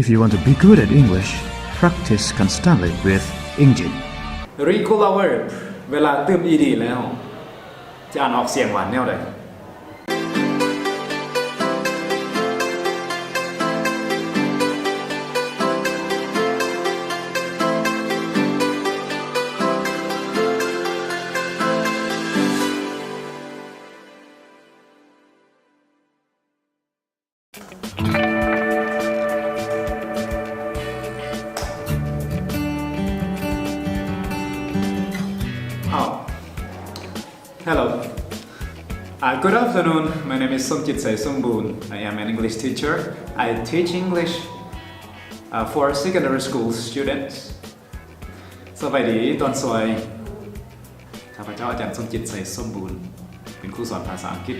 If you want to be good at English, practice constantly with Engine. Regular verb ເວລາຕື່ມ ed ແລ້ວ ຈະອ່ານອອກສຽງວ່າແນວໃດ? Oh. Hello. Uh, good afternoon. My name is ສົມຈິດ ໄຊສົມບູນ. I am an English teacher. I teach English, uh, for secondary school students. ສະບາຍດີຕອນສວຍ. ຂ້າພະເຈົ້າອາຈານ ສົມຈິດ ໄຊສົມບູນ ເປັນຄູສອນພາສາອັງກິດ.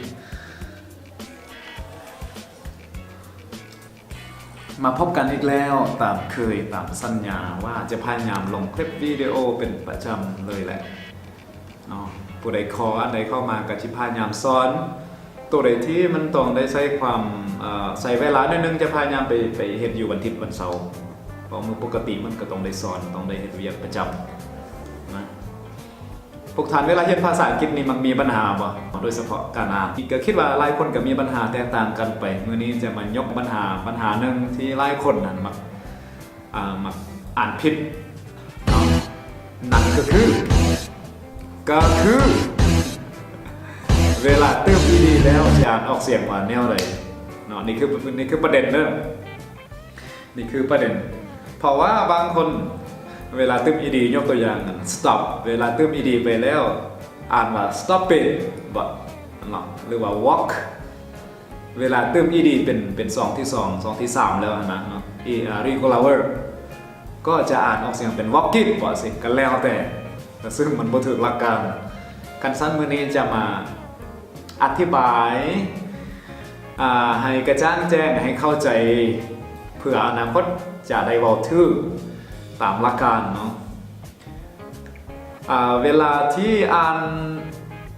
ມາພົບກັນອີກແລ້ວ ຕາມເຄີຍ ຕາມສັນຍາວ່າຈະພະຍາຍາມລົງຄລິບວິດີໂອເປັນປະຈຳເລີຍແຫຼະເນາະ. ຜູ້ໃດຂໍອັນໃດເຂົ້າມາກໍຊິພະຍາຍາມສອນ ໂຕໃດທີ່ມັນຕ້ອງໄດ້ໃຊ້ຄວາມ ເອີ ໃຊ້ເວລາໜ້ອຍໜຶ່ງ ຈະພະຍາຍາມໄປ ໄປເຮັດຢູ່ວັນທິດວັນເສົາ ເພາະມື້ປົກກະຕິມັນກໍຕ້ອງໄດ້ສອນ ຕ້ອງໄດ້ເຮັດວຽກປະຈຳນະ. ພວກທ່ານເວລາຮຽນພາສາອັງກິດນີ້ມັກມີບັນຫາບໍ່? ໂດຍສະເພາະການອ່ານ. ກໍຄິດວ່າຫຼາຍຄົນກໍມີບັນຫາແຕກຕ່າງກັນໄປ. ມື້ນີ້ຈະມາຍົກບັນຫາ ບັນຫາໜຶ່ງທີ່ຫຼາຍຄົນນັ້ນມັກ ອ່າ ມັກອ່ານຜິດເນາະ. ນັ້ນກໍຄື ກໍຄື ເວລາຕື່ມ ed ແລ້ວຈະອ່ານອອກສຽງວ່າແນວໃດເນາະ. ນີ້ຄື ນີ້ຄືປະເດັນເດີ. ນີ້ຄືປະເດັນ ເພາະວ່າບາງຄົນເວລາຕື່ມ ed ຍົກຕົວຢ່າງ stop ເວລາຕື່ມ ed ໄປແລ້ວ ອ່ານວ່າ stop it ບໍ່ເນາະ ຫຼືວ່າ walk ເວລາຕື່ມ ed ເປັນ ເປັນຊ່ອງທີສອງ ຊ່ອງທີສາມແລ້ວຫັ້ນນະເນາະ ອີ ອ່າ regular verb ກໍຈະອ່ານອອກສຽງເປັນ walk it ບໍ່ ຊິກໍແລ້ວແຕ່ ແຕ່ຊຶ່ງມັນບໍ່ຖືກຫຼັກການ. ຄັນຊັ້ນ ມື້ນີ້ຈະມາ ອະທິບາຍ ອ່າ ໃຫ້ກະຈ່າງແຈ້ງ ໃຫ້ເຂົ້າໃຈ ເພື່ອອະນາຄົດຈະໄດ້ເວົ້າຖືກຕາມຫຼັກການເນາະ. ອ່າ ເວລາທີ່ອ່ານ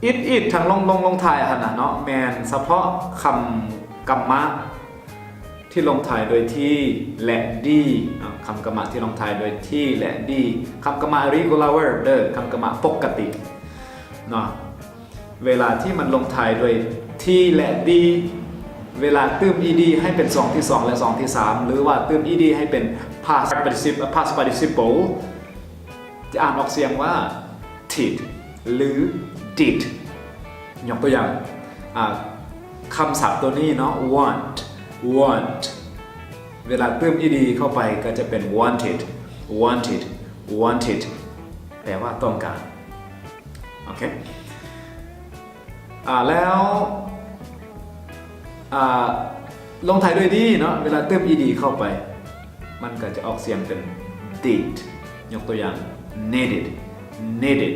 it it ທາງລົງ ລົງ ລົງທ້າຍຫັ້ນນະເນາະ ແມ່ນສະເພາະຄຳກຳມະ ທີ່ລົງທ້າຍດ້ວຍ t ແລະ d ເນາະ ຄຳກຳມະທີ່ລົງທ້າຍດ້ວຍ t ແລະ d ຄຳກຳມະ regular verb ເດີ ຄຳກຳມະປົກກະຕິເນາະ. ເວລາທີ່ມັນລົງທ້າຍດ້ວຍ t ແລະ d ເວລາຕື່ມ ed ໃຫ້ເປັນຊ່ອງທີສອງ ແລະ ຊ່ອງທີສາມ ຫຼືວ່າຕື່ມ ed ໃຫ້ເປັນ past participle ຈະອ່ານອອກສຽງວ່າ tid ຫຼື did. ຍົກຕົວຢ່າງ ອ່າ ຄຳສັບໂຕນີ້ເນາະ want want ເວລາຕື່ມ ed ເຂົ້າໄປກໍຈະເປັນ wanted wanted wanted ແປວ່າຕ້ອງການ. ໂອເຄ ອ່າ ແລ້ວ ອ່າ ລົງທ້າຍດ້ວຍ d ເນາະ ເວລາຕື່ມ ed ເຂົ້າໄປ ມັນກໍຈະອອກສຽງເປັນ did. ຍົກຕົວຢ່າງ needed needed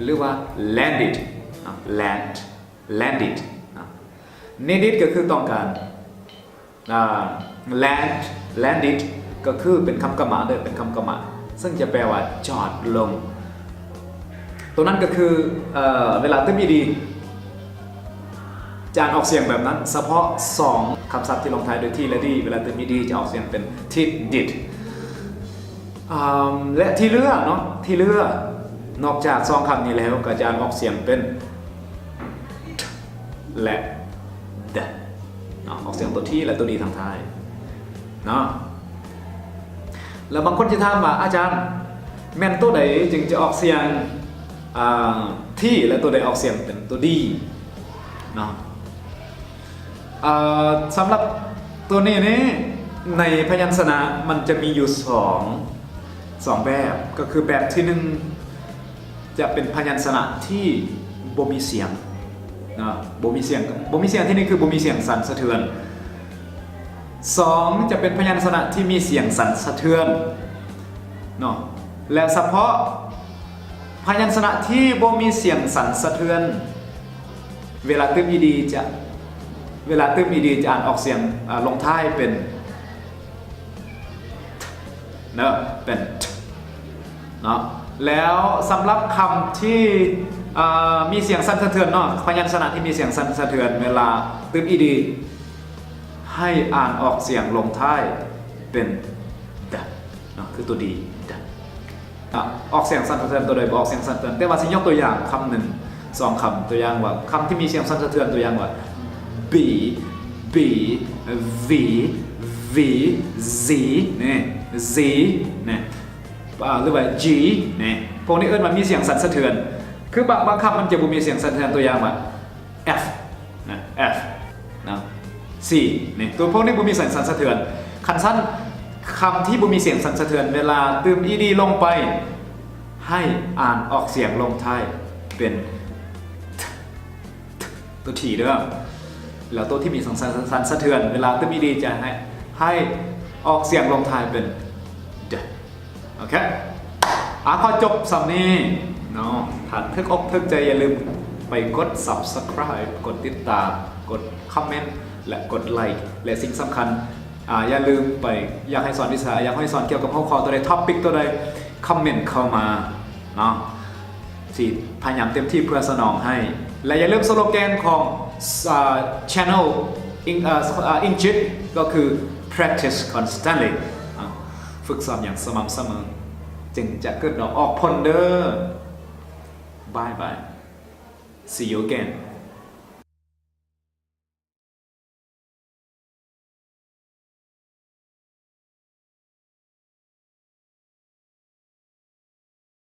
ຫຼືວ່າ landed ເນາະ land landed ເນາະ needed ກໍຄືຕ້ອງການ ອ່າ land landed ກໍຄືເປັນຄຳກຳມະເດີ ເປັນຄຳກຳມະ ເຊິ່ງຈະແປວ່າຈອດລົງ. ໂຕນັ້ນກໍຄື ເອີ ເວລາຕື່ມ ed ຈະອ່ານອອກສຽງແບບນັ້ນ ສະເພາະສອງຄຳສັບທີ່ລົງທ້າຍດ້ວຍ t ແລະ d ເວລາຕື່ມ ed ຈະອອກສຽງເປັນ tid did ອ່າ ແລະ ທີ່ເຫຼືອເນາະ ທີ່ເຫຼືອ ນອກຈາກສອງຄຳນີ້ແລ້ວ ກໍຈະອ່ານອອກສຽງເປັນ t ແລະ d ເນາະ ອອກສຽງຕົວ t ແລະ ຕົວ d ທາງທ້າຍເນາະ. ແລ້ວບາງຄົນຈະຖາມວ່າ ອາຈານ ແມ່ນຕົວໃດຈຶ່ງຈະອອກສຽງ ອ່າ t ແລະ ຕົວໃດອອກສຽງເປັນຕົວ d ເນາະ? ເອີ ສຳລັບຕົວນີ້ນີ້ ໃນພະຍັນຊະນະມັນຈະມີຢູ່ສອງ ສອງແບບ ກໍຄືແບບທີໜຶ່ງ ຈະເປັນພະຍັນຊະນະທີ່ບໍ່ມີສຽງເນາະ ບໍ່ມີສຽງ ບໍ່ມີສຽງທີ່ນີ້ຄືບໍ່ມີສຽງສັ່ນສະເທືອນ. ສອງ ຈະເປັນພະຍັນຊະນະທີ່ມີສຽງສັ່ນສະເທືອນເນາະ ແລະ ສະເພາະພະຍັນຊະນະທີ່ບໍ່ມີສຽງສັ່ນສະເທືອນ ເວລາຕື່ມ ed ຈະ ເວລາຕື່ມ ed ຈະອ່ານອອກສຽງ ເອີ ລົງທ້າຍເປັນ t ເນາະ ເປັນ t ເນາະ. ແລ້ວສຳລັບຄຳທີ່ ເອີ ມີສຽງສັ່ນສະເທືອນເນາະ ພະຍັນຊະນະທີ່ມີສຽງສັ່ນສະເທືອນ ເວລາຕື່ມ ed ໃຫ້ອ່ານອອກສຽງລົງທ້າຍ ເປັນ the ເນາະ ຄືຕົວ D the ອາ ອອກສຽງສັ່ນສະເທືອນ ຕົວໃດບໍ່ອອກສຽງສັ່ນສະເທືອນ. ແຕ່ວ່າຊິຍົກຕົວຢ່າງຄຳໜຶ່ງສອງຄຳ ຕົວຢ່າງວ່າ ຄຳທີ່ມີສຽງສັ່ນສະເທືອນ ຕົວຢ່າງວ່າ B B V V Z ນີ້ Z ນີ້ ອາ ຫຼືວ່າ G ນີ້ ພວກນີ້ເອີ້ນວ່າມີສຽງສັ່ນສະເທືອນ. ຄືບາງ ບາງຄຳມັນຈະບໍ່ມີສຽງສັ່ນສະເທືອນ ຕົວຢ່າງວ່າ F ນະ F ນະ C ນີ້ ຕົວພວກນີ້ບໍ່ມີສຽງສັ່ນສະເທືອນ. ຄັນຊັ້ນ ຄຳທີ່ບໍ່ມີສຽງສັ່ນສະເທືອນ ເວລາຕື່ມ E D ລົງໄປ ໃຫ້ອ່ານອອກສຽງລົງທ້າຍເປັນ T T ຕົວ T ເດີ. ແລ້ວຕົວທີ່ມີສຽງສັ່ນ ສັ່ນສະເທືອນ ເວລາຕື່ມ E D ຈະໃຫ້ ໃຫ້ອອກສຽງລົງທ້າຍເປັນ D ໂອເຄ ອາ ຂໍຈົບສ່ຳນີ້ເນາະ. ຖ້າຖືກອົກຖືກໃຈ ຢ່າລືມໄປກົດ Subscribe ກົດຕິດຕາມ ກົດຄອມເມັນ ແລະ ກົດໄລ ແລະ ສິ່ງສຳຄັນ ອາ ຢ່າລືມໄປ ຢາກໃຫ້ສອນວິຊາ ຢາກໃຫ້ສອນກ່ຽວກັບຫົວຂໍ້ຕົວໃດ topic ຕົວໃດ ຄອມເມັນເຂົ້າມາເນາະ ຊິພະຍາຍາມເຕັມທີ່ເພື່ອສະໜອງໃຫ້. ແລະ ຢ່າລືມສະໂລແກນຂອງ ອາ channel ອັງ ອາ ອັງກິດ ກໍຄື practice constantly ອາ ຝຶກຊ້ອມຢ່າງສະໝ່ຳສະເໝີ ຈຶ່ງຈະເກີດດອກອອກຜົນເດີ. Bye bye. See you again.